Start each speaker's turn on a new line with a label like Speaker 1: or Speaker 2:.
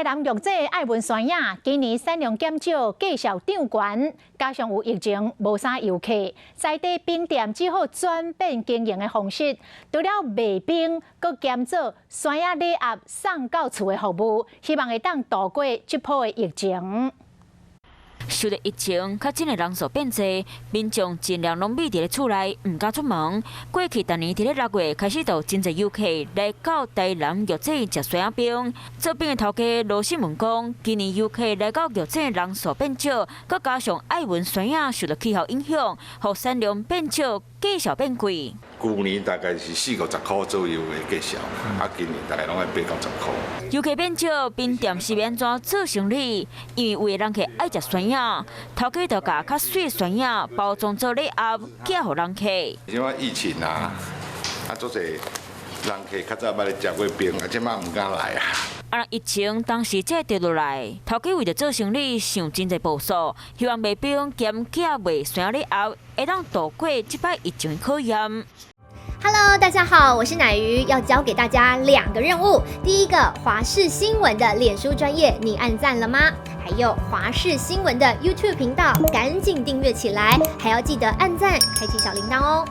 Speaker 1: 台南玉井愛文山仔今年產量減少，價數漲懸，加上有疫情，無啥遊客，在地冰店只好轉變經營的方式，除了賣冰，閣兼做山仔禮盒送到厝的服務，希望會當渡過這波的疫情。
Speaker 2: 受著疫情，確診的人數變濟，民眾盡量攏覕佇咧厝內，毋敢出門。過去逐年佇咧6月開始，就真濟遊客來到台南玉井食山仔冰。做冰的頭家羅信文講，今年遊客來到玉井人數變少，閣加上愛文山仔受著氣候影響，予產量變少，價數變貴。
Speaker 3: 舊年大概是四五十箍左右的價數，啊，今年大概攏愛八九十箍。
Speaker 2: 遊客變少，冰店是欲按怎做生意？因為有的人客愛食山仔，頭家就共較媠山仔包裝做禮盒，寄予人客。
Speaker 3: 這擺疫情啊，啊，足濟人客較早捌來食過冰，啊，這擺毋敢來啊。
Speaker 2: 啊，疫情當時才跌落來，頭家為著做生意想真濟步數，希望賣冰兼寄賣山仔禮盒，會當渡過這擺疫情考驗。
Speaker 4: Hello，大家好，我是奶魚，要交給大家兩個任務。第一個，華視新聞的臉書專頁，你按讚了嗎？還有華視新聞的 YouTube 頻道，趕緊訂閱起來，還要記得按讚，開啟小鈴鐺哦。